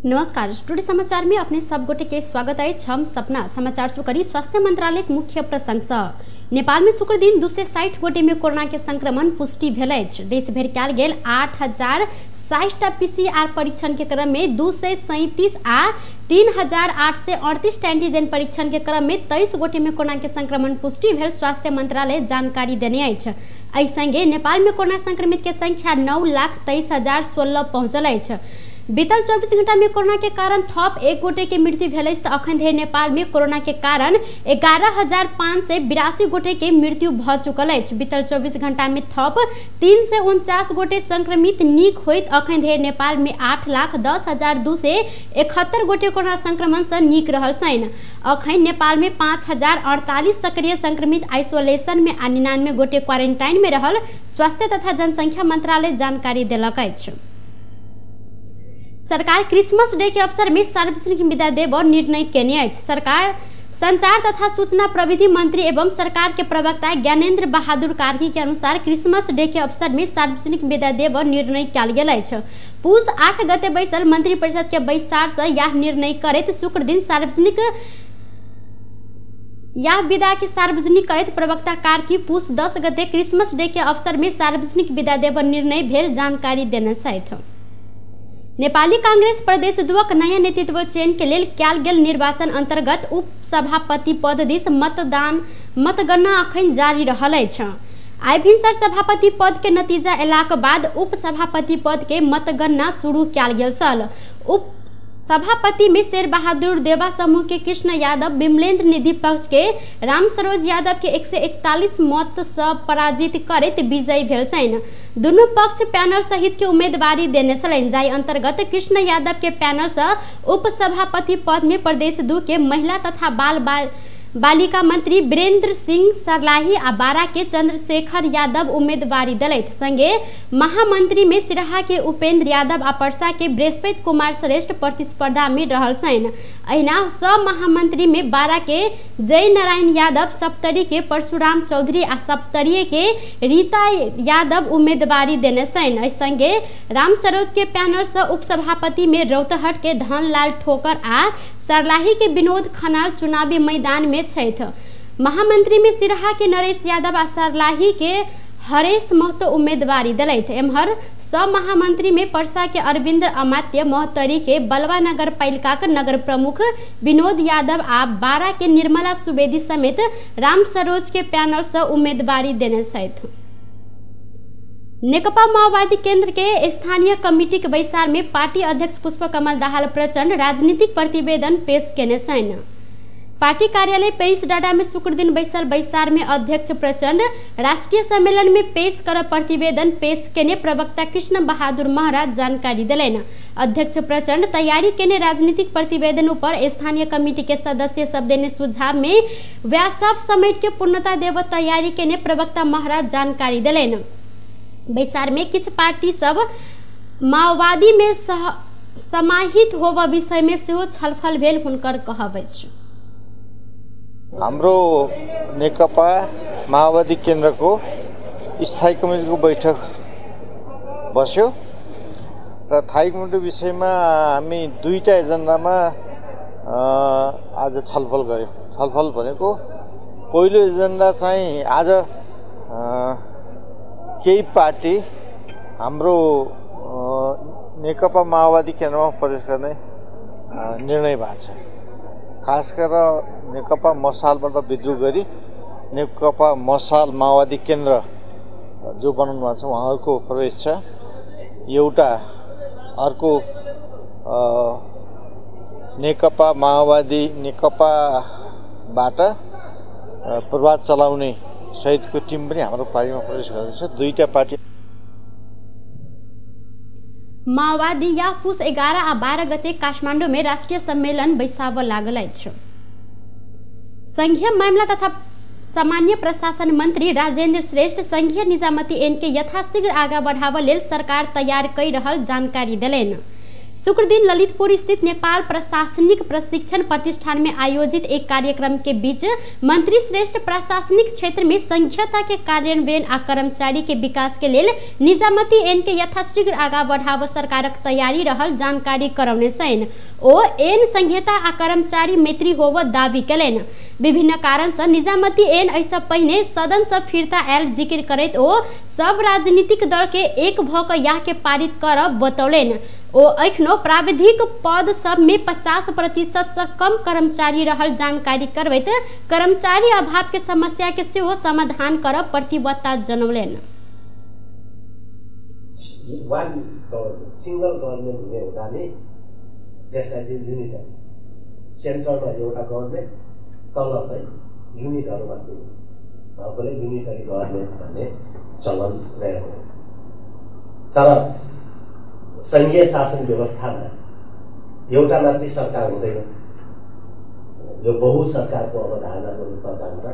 नमस्कार, स्टूडियो समाचार में अपने सब गोटे के स्वागत है। हम सपना समाचार शुरू करी स्वास्थ्य मंत्रालय के मुख्य प्रसंग से। नेपाल में शुक्र दिन 260 गोटे में कोरोना के संक्रमण पुष्टि भेल अछि। देश भरि कयल गेल 8060 टा पीसीआर परीक्षण के क्रम में 237 आ 3838 एंटीजन परीक्षण के क्रम में 23 गोटे में कोरोना के संक्रमण पुष्टि भेल स्वास्थ्य मंत्रालय जानकारी देने अछि। एहि संगे नेपाल में कोरोना संक्रमित के संख्या 9,23,016 पहुंचल अछि। बीतल 24 घंटा में कोरोना के कारण थप एक गोटे के मृत्यु भेल अछि त अखन धरि नेपाल में कोरोना के कारण 11,582 गोटे के मृत्यु भ चुकल अछि। बीतल 24 घंटा में थप 349 गोटे संक्रमित नीक होइत अखन धरि नेपाल में 8,10,271 गोटे कोरोना संक्रमण से नीक रहल छनि। अखन नेपाल में 5,048 सक्रिय संक्रमित आइसोलेशन में आ 99 गोटे क्वारेंटाइन में रहल स्वास्थ्य तथा जनसंख्या मंत्रालय जानकारी देलक अछि। सरकार क्रिसमस डे के अवसर में सार्वजनिक विदा देब निर्णय केने अछि। सरकार संचार तथा सूचना प्रविधि मंत्री एवं सरकार के प्रवक्ता ज्ञानेन्द्र बहादुर कार्की के अनुसार क्रिसमस डे के अवसर में सार्वजनिक विदा देब निर्णय कयल गेल अछि। पूस 8 गते बैसल मंत्री परिषद के बैसार से यह निर्णय करैत शुक्र दिन सार्वजनिक यह विदा के सार्वजनिक करैत प्रवक्ता कार्की पूस 10 गते क्रिसमस डे के अवसर में सार्वजनिक विदा देब निर्णय भेल जानकारी देने छथि। नेपाली कांग्रेस प्रदेश दुवक नयाँ नेतृत्व चयन के लेल कयल गेल निर्वाचन अंतर्गत उप सभापति पद दिस मतगणना अखन जारी रहल अछि। आइ भिनसर सभापति पद के नतीजा एलाक बाद उप सभापति पद के मतगणना शुरू कयल गेल छल। उप सभापति में शेर बहादुर देवा समूह के कृष्ण यादव विमलेन्द्र निधि पक्ष के राम सरोज यादव के 141 मत से पराजित करैत विजयी भेल छनि। दुनू पक्ष पैनल सहित के उम्मीदवारी देने छलनि, जाहि अंतर्गत कृष्ण यादव के पैनल से उप सभापति पद में प्रदेश 2 के महिला तथा बाल बाल बालिका मंत्री वीरेंद्र सिंह सरलाही आ बारा के चंद्रशेखर यादव उम्मीदवारी दिलथि। संगे महामंत्री में सिराहा के उपेंद्र यादव आ परसा के बृहस्पति कुमार श्रेष्ठ प्रतिस्पर्धा में रहल छनि। अहिना सब महामंत्री में बारा के जय नारायण यादव, सप्तरी के परशुराम चौधरी आ सप्तरी के रीता यादव उम्मीदवारी देने छनि। एहि संगे राम सरोज के पैनल से उपसभापति में रौतहट के धनलाल ठोकर आ सरलाही के विनोद खनाल चुनावी मैदान में छथि। महामंत्री में सिराहा के नरेश यादव आ सरलाही के हरेश महतो उम्मीदवारी दिलथि। एम्हर सब महामंत्री में परसा के अरविंद अमात्य, महोत्तरी के बलवा नगर पालिका के नगर प्रमुख विनोद यादव आ बारा के निर्मला सुवेदी समेत राम सरोज के पैनल से उम्मीदवारी देने छथि। नेकपा माओवादी केंद्र के स्थानीय कमिटी के बैसार में पार्टी अध्यक्ष पुष्पकमल दाहाल प्रचंड राजनीतिक प्रतिवेदन पेश केने छनि। पार्टी कार्यालय पेरिस डाडा में शुक्र दिन बैसल बैसार में अध्यक्ष प्रचंड राष्ट्रीय सम्मेलन में पेश कर प्रतिवेदन पेश केने प्रवक्ता कृष्ण बहादुर महाराज जानकारी दिलनि। अध्यक्ष प्रचंड तैयारी केने राजनीतिक प्रतिवेदन ऊपर स्थानीय कमिटी के सदस्य सब देने सुझाव में वह सब समेट के पूर्णता देव तैयारी केने प्रवक्ता महाराज जानकारी दिलनि। बैसार में किछु पार्टी सब माओवादी में समाहित होब विषय में सेहो छलफल भेल हुनकर कहब अछि। हाम्रो नेकपा माओवादी केन्द्रको स्थायी कमिटीको बैठक बस्यो र स्थायी कमिटी विषयमा हामी दुईटा एजेन्डामा आज छलफल गर्यौँ। छलफल भनेको पहिलो एजेन्डा चाहिँ आज केही पार्टी हाम्रो नेकपा माओवादी केन्द्रमा प्रवेश गर्ने निर्णय भएको छ। खास गरेर नेकपा मसालबाट विद्रोह गरी नेकपा मसाल माओवादी केन्द्र जो बनाउनु भएको छ उहाँहरूको प्रवेश छ एउटा। अर्को नेकपा माओवादी नेकपाबाट प्रभात चलाउने सहितको टिम पनि हाम्रो पार्टीमा प्रवेश गर्दैछ। दुईटा पार्टी माओवादी या पुस 11 आ 12 गते काठमाडौँ में राष्ट्रिय सम्मेलन बैसाव लागल अछि। संघीय मामला तथा सामान्य प्रशासन मंत्री राजेन्द्र श्रेष्ठ संघीय निजामती ऐन के यथाशीघ्र आगा बढ़ाव लेल सरकार तैयार कई रहल जानकारी देलनि। शुक्रदिन ललितपुर स्थित नेपाल प्रशासनिक प्रशिक्षण प्रतिष्ठान में आयोजित एक कार्यक्रम के बीच मंत्री श्रेष्ठ प्रशासनिक क्षेत्र में संघीयता के कार्यान्वयन आ कर्मचारी के विकास के लेल निजामती ऐन के यथाशीघ्र आगा बढ़ाव सरकारक तैयारी रहल जानकारी करौने छनि। ओ ऐन संघीयता आ कर्मचारी मैत्री होव दावी केलनि। विभिन्न कारण से निजामती ऐन एहिसँ पहिने सदन से फिर्ता आयल जिक्र करैत ओ सब राजनीतिक दल के एक भ क याह के पारित करब बतौलनि। ओ एखनो प्राविधिक पद सब में 50% से कम कर्मचारी रहल जानकारी करबैत कर्मचारी अभाव के समस्या के सेहो समाधान करब प्रतिबद्धता जनौलनि। सिंगल गभर्नमेन्ट हुने हुनाले त्यसलाई चाहिँ युनिटरी, सेन्ट्रलमा एउटा गभर्नमेन्ट, तल चाहिँ युनिटहरू मात्रै भएकोले युनिटरी गभर्नमेन्ट भन्ने चलन रहेको हो। तर सङ्घीय शासन व्यवस्थामा एउटा मात्रै सरकार हुँदैन, यो बहु सरकारको अवधारणाको रूपमा जान्छ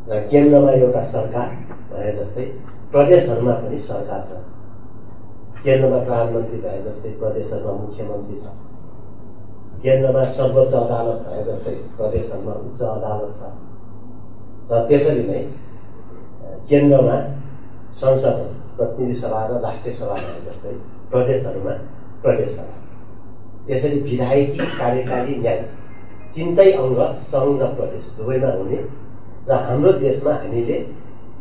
र केन्द्रमा एउटा सरकार भए जस्तै प्रदेशहरूमा पनि सरकार छ। केन्द्रमा प्रधानमन्त्री भए जस्तै प्रदेशहरूमा मुख्यमन्त्री छ, केन्द्रमा सर्वोच्च अदालत भए जस्तै प्रदेशहरूमा उच्च अदालत छ र त्यसरी नै केन्द्रमा संसद, प्रतिनिधि सभा र राष्ट्रिय सभा भए जस्तै प्रदेशहरूमा प्रदेश सभा छ। यसरी विधायकी, कार्यकारी, न्यायिक तिनटै अङ्ग सङ्घ र प्रदेश दुवैमा हुने र हाम्रो देशमा हामीले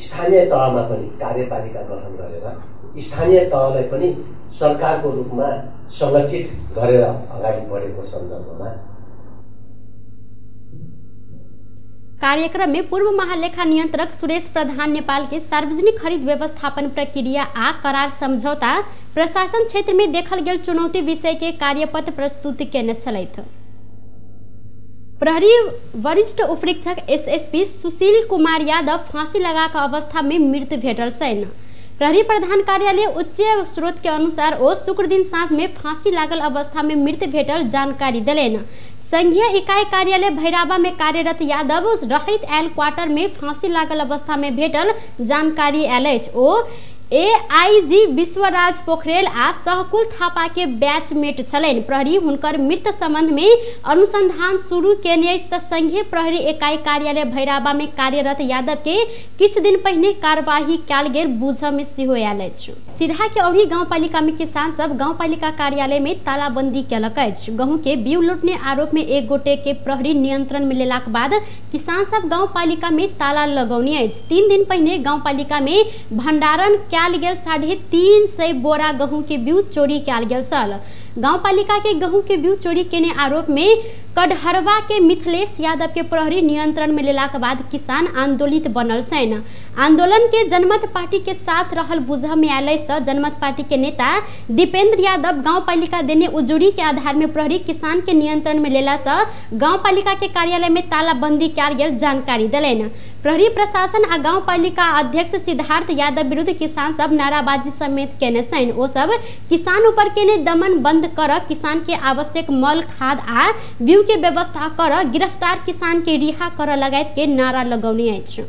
स्थानीय तहमा पनि कार्यपालिका गठन गरेर स्थानीय तहलाई पनि सरकारको रूपमा संरक्षित गरेर अगाडि बढेको सन्दर्भमा कार्यक्रम में पूर्व महालेखा नियंत्रक सुरेश प्रधान नेपाल के सार्वजनिक खरीद व्यवस्थापन प्रक्रिया आ करार समझौता प्रशासन क्षेत्र में देखल गेल चुनौती विषय के कार्यपत्र प्रस्तुत केने छलथि। प्रहरी वरिष्ठ उपरीक्षक एसएसपी सुशील कुमार यादव फांसी लगाक अवस्था में मृत भेटल छनि। प्रहरी प्रधान कार्यालय उच्च स्रोत के अनुसार ओ शुक्रदिन साँझ में फांसी लागल अवस्था में मृत भेटल जानकारी देलनि। संघीय इकाई कार्यालय भैरावा में कार्यरत यादव रहित आयल क्वार्टर में फांसी लागल अवस्था में भेटल जानकारी आयल अछि। ओ एआईजी विश्वराज पोखरेल आ सहकुल थापा के बैचमेट छलनि। प्रहरी हुनकर मृत संबंध में अनुसंधान शुरू केने अछि त संघीय प्रहरी इकाई कार्यालय भैरावा में कार्यरत यादव के किछु दिन पहिने कार्यवाही कयल गेल बुझ में सेहो आयल अछि। सिरहा के औरी गाउँपालिका में किसान सब गाउँपालिका कार्यालय में तालाबंदी केलक अछि। गहूँ के बीउ लूटने आरोप में एक गोटे के प्रहरी नियंत्रण में लेलाक बाद किसान सब गाउँपालिका में ताला लगौने अछि। 3 दिन पहिने गाउँपालिका में भंडारण कयल गेल 350 बोरा गहूँ के बीउ चोरी कयल गेल छल। गाउँपालिका के गहूँ के बीउ चोरी केने आरोप में कटहरवा के मिथिलेश यादव के प्रहरी नियंत्रण में लेलाक बाद किसान आंदोलित बनल छनि। आंदोलन के जनमत पार्टी के साथ रहल बुझ में आयल अछि त जनमत पार्टी के नेता दीपेंद्र यादव गाउँपालिका देने उजुरी के आधार में प्रहरी किसान के नियंत्रण में लेला से गाउँपालिका के कार्यालय में तालाबंदी कयल गेल जानकारी देलनि। प्रहरी प्रशासन आ गाउँपालिका अध्यक्ष सिद्धार्थ यादव विरुद्ध किसान सब नाराबाजी समेत केने छनि। ओ सब किसान ऊपर केने दमन बंद कर किसान के आवश्यक मल खाद आ बीउ के व्यवस्था कर गिरफ्तार किसान के रिहा कर लगायत के नारा लगौने अछि।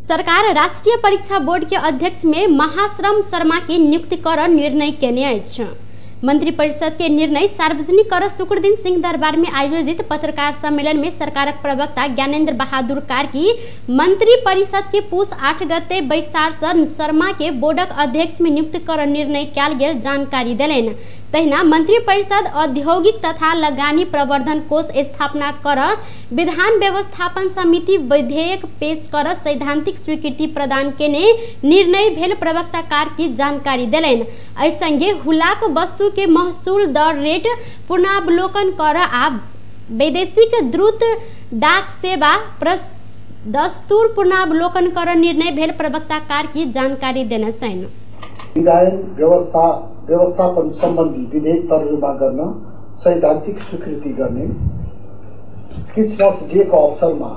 सरकार राष्ट्रीय परीक्षा बोर्ड के अध्यक्ष में महाश्रम शर्मा के नियुक्ति कर निर्णय केने अछि। मंत्रिपरिषद के निर्णय सार्वजनिक कर शुक्रदिन सिंह दरबार में आयोजित पत्रकार सम्मेलन में सरकारक प्रवक्ता ज्ञानेन्द्र बहादुर कार्की मंत्रिपरिषद के पुस 8 गते बैसार से शर्मा के बोर्डक अध्यक्ष में नियुक्त कर निर्णय कयल गेल जानकारी देलनि। तहिना मंत्रिपरिषद औद्योगिक तथा लगानी प्रवर्धन कोष स्थापना कर विधान व्यवस्थापन समिति विधेयक पेश कर सैद्धांतिक स्वीकृति प्रदान केने निर्णय भेल प्रवक्ता कार्की जानकारी देलनि। एहि संगे हुलाक वस्तु के महसूल दर रेट पुनरावलोकन कर आ वैदेशिक द्रुत डाक सेवा दस्तूर पुनरावलोकन कर निर्णय भेल प्रवक्ता कार्की जानकारी देने छनि। विधायन व्यवस्थापन सम्बन्धी विधेयक तर्जुमा गर्न सैद्धान्तिक स्वीकृति गर्ने, क्रिसमस डेको अवसरमा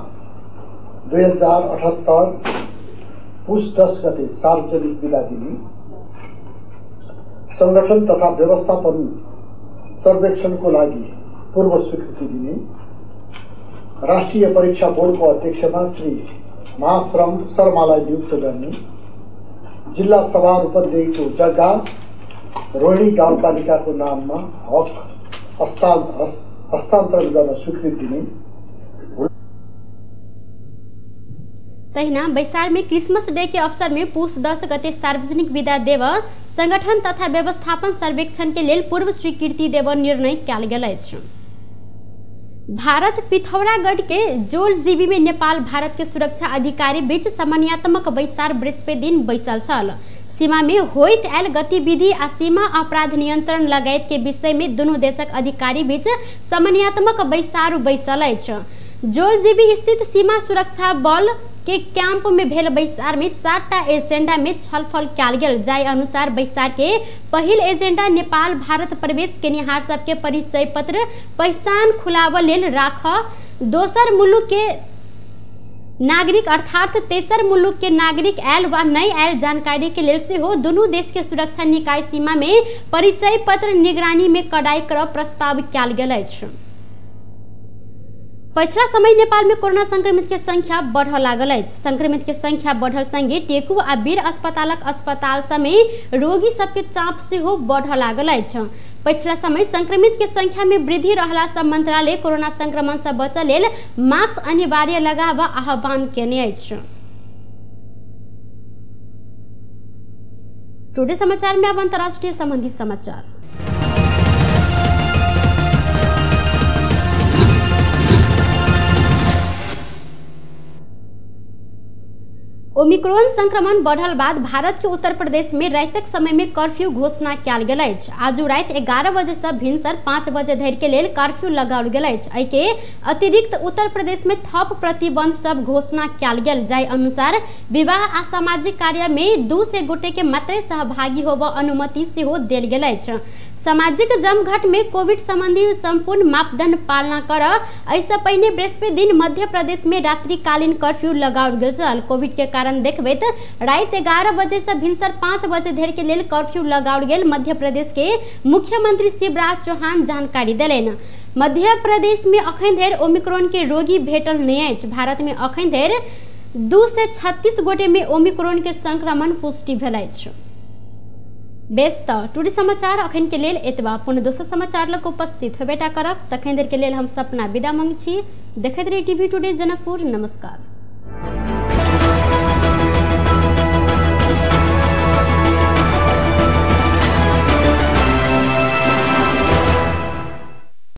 2078 पुस 10 गते सार्वजनिक बिदा दिने, संगठन तथा व्यवस्थापन सर्वेक्षणको लागि पूर्व स्वीकृति दिने, राष्ट्रिय परीक्षा बोर्डको अध्यक्षमा श्री महाश्रम शर्मालाई नियुक्त गर्ने, जिल्ला सभा रूपन्देहीको जग्गा रोहिणी गाउँपालिकाको नाममा हक हस्तान्तरण गर्न स्वीकृति दिने। तहिना बैसार में क्रिसमस डे के अवसर में पुष 10 गते सार्वजनिक विदा देव संगठन तथा व्यवस्थापन सर्वेक्षण के लेल पूर्व स्वीकृति देव निर्णय कयल गेल अछि। भारत पिथौरागढ़ के जोलजीबी में नेपाल भारत के सुरक्षा अधिकारी बीच समन्वयात्मक बैसार बृहस्पति दिन बैसल छल। सीमा में होइत आयल गतिविधि आ सीमा अपराध नियंत्रण लगायत के विषय में दुनू देशक अधिकारी बीच समन्वयात्मक बैसार बैसल अछि। जोलजीबी स्थित सीमा सुरक्षा बल के कैंप में भेल बैसार में 7टा एजेंडा में छलफल कयल गेल। जाहि अनुसार बैसार के पहिल एजेंडा नेपाल भारत प्रवेश केनिहार सबके परिचय पत्र पहचान खुलाबऽ लेल राख, दोसर मुलुक के नागरिक अर्थात तेसर मुलुक के नागरिक आयल वा नहि आयल जानकारी के लेल सेहो दुनू देश के सुरक्षा निकाय सीमा में परिचय पत्र निगरानी में कड़ाई करब प्रस्ताव कयल गेल अछि। पछिला समय नेपाल में कोरोना संक्रमित के संख्या बढ़ लागल अछि। संक्रमित के संख्या बढ़ल संगे टेकू आ वीर अस्पतालक अस्पताल समेत रोगी सबके चाप सेहो बढ़ लागल अछि। पछिला समय संक्रमित के संख्या में वृद्धि रहला से मंत्रालय कोरोना संक्रमण से बचय लेल मास्क अनिवार्य लगाबऽ आह्वान केने अछि। टुडे समाचार में अब अंतर्राष्ट्रीय संबंधी समाचार। ओमिक्रोन संक्रमण बढ़ल बाद भारत के उत्तर प्रदेश में रातिक समय में कर्फ्यू घोषणा कयल गेल अछि। आजू राति 11 बजे से भिनसर 5 बजे धरि के लेल कर्फ्यू लगाओल गेल अछि। एहि के अतिरिक्त उत्तर प्रदेश में थप प्रतिबंध सब घोषणा कयल गेल, जाहि अनुसार विवाह आ सामाजिक कार्य में 200 गोटे के मात्रे सहभागी होबऽ अनुमति सेहो देल गेल अछि। सामाजिक जमघट में कोविड संबंधी संपूर्ण मापदंड पालना कर। एहिसँ पहिने बृहस्पति दिन मध्य प्रदेश में रात्रिकालीन कर्फ्यू लगाओल गेल छल। कोविड के कारण देखबैत राति 11 बजे से भिनसर 5 बजे धरि के लेल कर्फ्यू लगाओल गेल मध्य प्रदेश के मुख्यमंत्री शिवराज चौहान जानकारी देलनि। मध्य प्रदेश में अखन धरि ओमिक्रोन के रोगी भेटल नहि अछि। भारत में अखन धरि 236 गोटे में ओमिक्रोन के संक्रमण पुष्टि भेल अछि। बेस त टुडे समाचार अखन के लेल एतबा। पुनः दोसर समाचार लग उपस्थित होबेटा करब। तखन देर के लेल हम सपना विदा मांग छी। देखैत रही टीवी टुडे जनकपुर। नमस्कार।